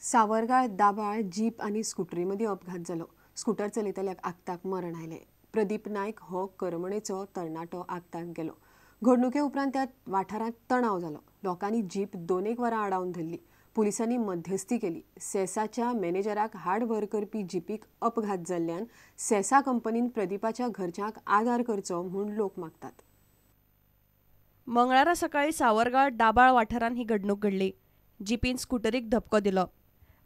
सावरगाळ दाबाळ jeep आनी स्कुटरी मदीं अपघात जालो. स्कुटर चलयतल्याक आगताक मरण आयलें. प्रदीप नायक हो करमणेचो तरणाटो आगताक गेलो. घडणुके उपरांत त्या वाठारांत तणाव जालो. लोकांनी जीप 2-1 वरां आडावन धरली. पुलिसांनी मध्यस्थी केली. सेसाच्या मॅनेजराक हाड व्हर करपी जिपीक अपघात जाल्ल्यान सेसा कंपनीन प्रदीपाच्या घरच्यांक आदार करचो म्हूण लोक मागतात. मंगळारा सकाळी सावरगाळ दाबाळ वाठारांत ही घडणूक घडली. जिपीन स्कुटरीक धपको दिलो.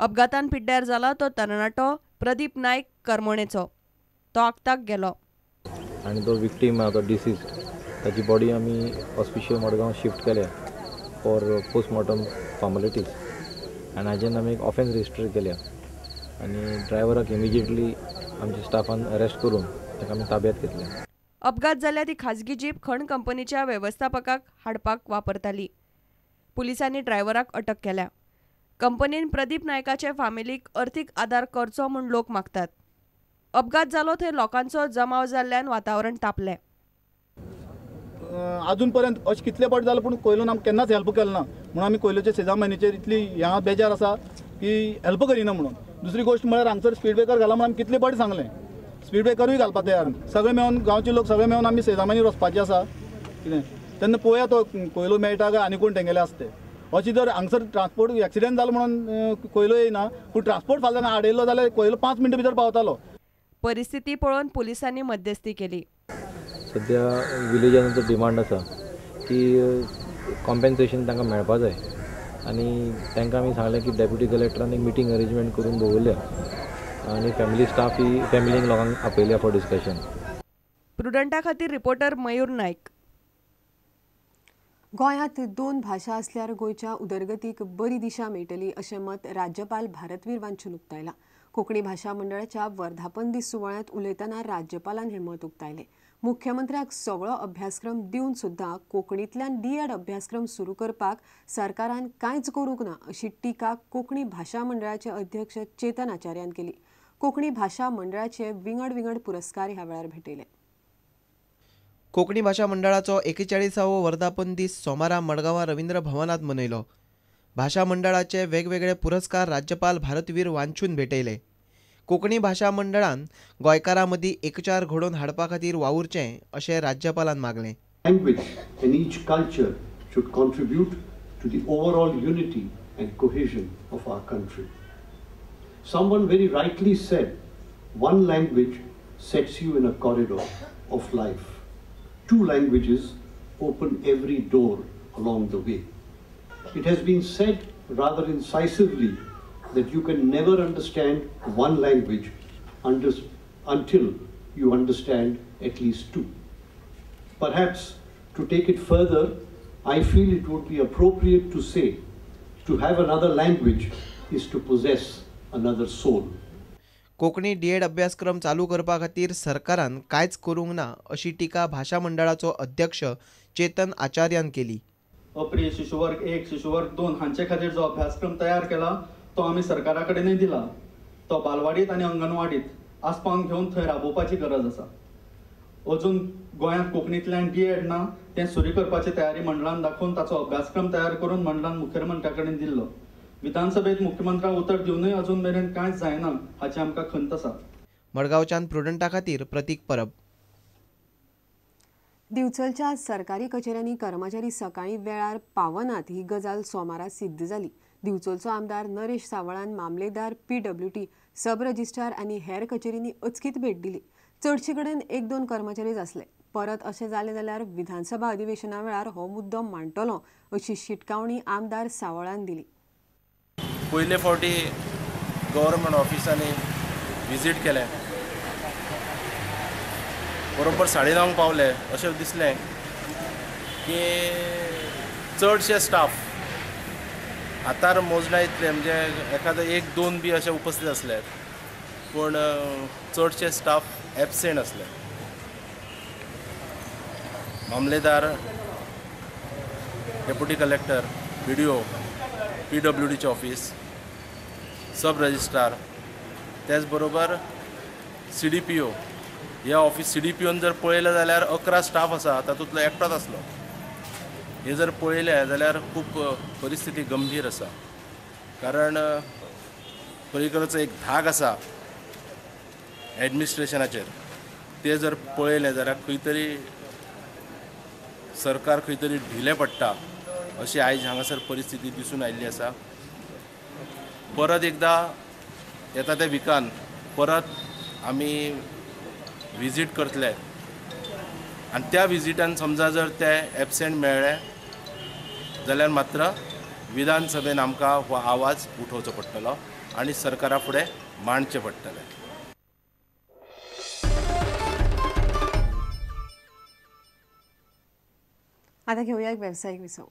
अपघातान पिड्ड्यार जाला तो तरणाटो प्रदीप नायक करमणेचो. तो आगताक गेलो आनी तो विक्टीम आहा तो डिसीज, ताची बॉडी आमी हॉस्पिशियो मडगांव शिफ्ट केल्या फॉर पोस्टमॉर्टम फॉर्मेलिटीज आनी हाजेन आमी एक ऑफेन्स रजिस्टर केल्या आनी ड्रायव्हराक इमिजिएटली आमच्या स्टाफान अरेस्ट करून ताका आमी ताब्यात घेतल्या. अपघात जाल्या ती खाजगी जीप खण कंपनीच्या वेवस्थापकाक हाडपाक वापरताली. पुलिसांनी ड्रायव्हराक अटक केल्या. कंपनीन प्रदीप नायकाचे फामिलीक अर्थीक आदार करचो म्हूण लोक मागतात. अपघात जालो थंय लोकांचो जमाव जाल्ल्यान वातावरण तापलें. अजून पर्यंत अशें कितले फावट जालें पूण कोयलोन आमकां केन्नाच हेल्प केलें ना म्हणून आमी कोयलोचे सेजा मॅनेजर इतली ह्या बेजार आसा की हेल्प करिना म्हणून. दुसरी गोश्ट म्हळ्यार हांगसर स्पीड ब्रेकर घाला म्हणून आमी कितले फावट सांगलें, स्पीड ब्रेकरूय घालपाक तयार ना. सगळे मेळून गांवचे लोक सगळे मेळून आमी सेजामानी वचपाचे आसा कितें तेन्ना पळोवया तो कोयलो मेळटा काय आनी कोण तेंगेले आसा ते. अशें जर हांगसर ट्रान्सपोर्ट एक्सिडंट जालो म्हणून कोयलो येयना पूण ट्रान्सपोर्ट फाल्यां आडयलो जाल्यार कोयलो 5 मिनटां भितर पावतालो. परिस्थिती पळोवन पुलिसांनी मध्यस्थी केली. सद्या विलेजांचो डिमांड आसा की कॉम्पेन्सेशन तांकां मेळपा जाय आनी तांकां आमी सांगलें की डेप्युटी कलेक्टरान एक मिटींग अरेंजमेंट करून दवरल्या आनी फॅमिली स्टाफ ही फॅमिलीक लोकांक आपयल्या फॉर डिस्कशन. प्रुडंटा खातीर रिपोर्टर मयूर नायक. गोंयांत 2 भाशा आसल्यार गोंयच्या उदरगतीक बरी दिशा मेळटली अशें मत राज्यपाल भारतवीर वांचून उक्तायलां. कोंकणी भाशा मंडळाच्या वर्धापन दीस सुवाळ्यांत उलयतना राज्यपालान हें मत उक्तायलें. मुख्यमंत्र्याक सगळो अभ्यासक्रम दिवन सुद्दां कोंकणींतल्यान डीएड अभ्यासक्रम सुरू करपाक सरकारान कांयच करूंक ना अशी टिका कोंकणी भाशा मंडळाचे अध्यक्ष चेतन आचार्यान केली. कोंकणी भाशा मंडळाचे विंगड विंगड पुरस्कार ह्या वेळार भेटयले. कोंकणी भाशा मंडळाचो 41वो वर्धापन दीस सोमारा मडगांवां रवींद्र भवनांत मनयलो. भाशा मंडळाचे वेगवेगळे पुरस्कार राज्यपाल भारतवीर वांचून भेटयले. कोंकणी भाशा मंडळान गोंयकारां मदीं एकचार घडोवन हाडपा खातीर वावुरचें अशें राज्यपालान मागलें. Language and each culture should contribute to the overall unity and cohesion of our country. Someone very rightly said, one language sets you in a corridor of life. 2 languages open every door along the way. It has been said rather incisively that you can never understand one language until you understand at least 2. Perhaps to take it further, I feel it would be appropriate to say to have another language is to possess another soul. Konkani DEd अभ्यासक्रम चालू करपा खातीर सरकारान कांयच करूंक ना अशी टिका भाशा मंडळाचो अध्यक्ष चेतन आचार्यान केली. अप्री शिशुवर्ग 1, शिशुवर्ग 2 हांचे खातीर जो अभ्यासक्रम तयार केला तो आमी सरकारा कडेनूय दिला. तो बालवाडीत आनी अंगणवाडीत आसपावन घेवन थंय राबोवपाची गरज आसा. अजून गोंयांत कोंकणींतल्यान डीएड ना, तें सुरू करपाची तयारी मंडळान दाखोवन ताचो अभ्यासक्रम तयार करून मंडळान मुख्यमंत्र्या कडेन दिल्लो. विधानसभेत मुख्यमंत्र्याक उतर दिवनूय अजून मेरेन कांयच जायना हाची आमकां खंत आसा. मडगांवच्यान प्रुडंटा खातीर प्रतीक परब. दिवचलच्या सरकारी कचेऱ्यांनी कर्मचारी सकाळी वेळार पावनात ही गजाल सोमारा सिद्ध जाली. दिवचलचो आमदार नरेश सावळान मामलेदार, पीडब्ल्यूटी, सब रजिस्ट्रार आनी हेर कचेरींनी अचकीत भेट दिली. चडशे कडेन 1-2 कर्मचारीच आसले. परत अशें जालें जाल्यार विधानसभा अधिवेशना वेळार हो मुद्दो मांडटलो अशी शिटकावणी आमदार सावळान दिली. पयले फावटी गव्हर्मेंट ऑफिसांनी विजीट केलें, बरोबर 9:30 पावले. अशें दिसलें की चडशे स्टाफ हातार मोजना इतले, म्हणजे एखादो 1-2 बी अशे उपस्थित आसले, पूण चडशे स्टाफ एबसेंट आसले. मामलेदार, डेप्युटी कलेक्टर, बीडीओ, पीडब्ल्यूडीचे ऑफिस, सब रजिस्ट्रार, त्याचबरोबर सीडीपीओ. ह्या ऑफिस सीडीपीओन जर पळयलें जाल्यार 11 स्टाफ आसा, तातूंतलो एकटोच आसलो. हे जर पळयलें जाल्यार खूब परिस्थिती गंभीर आसा. कारण पर्रीकराचो एक धाक आसा एडमिनिस्ट्रेशनाचेर ते जर पळयलें जाल्यार खंय तरी सरकार खंय तरी ढिलें पडटा अशी आयज हांगासर परिस्थिती दिसून आयिल्ली आसा. परत एकदां येता त्या विकान परत आमी विजीट करतले आनी त्या विजिटान समजा जर ते एबसेंट मेळ्ळे जाल्यार मात्र विधानसभेन आमकां हो आवाज उठोवचो पडटलो आनी सरकारा फुडें मांडचें पडटलें. आतां घेवया एक वेवसायीक विसव.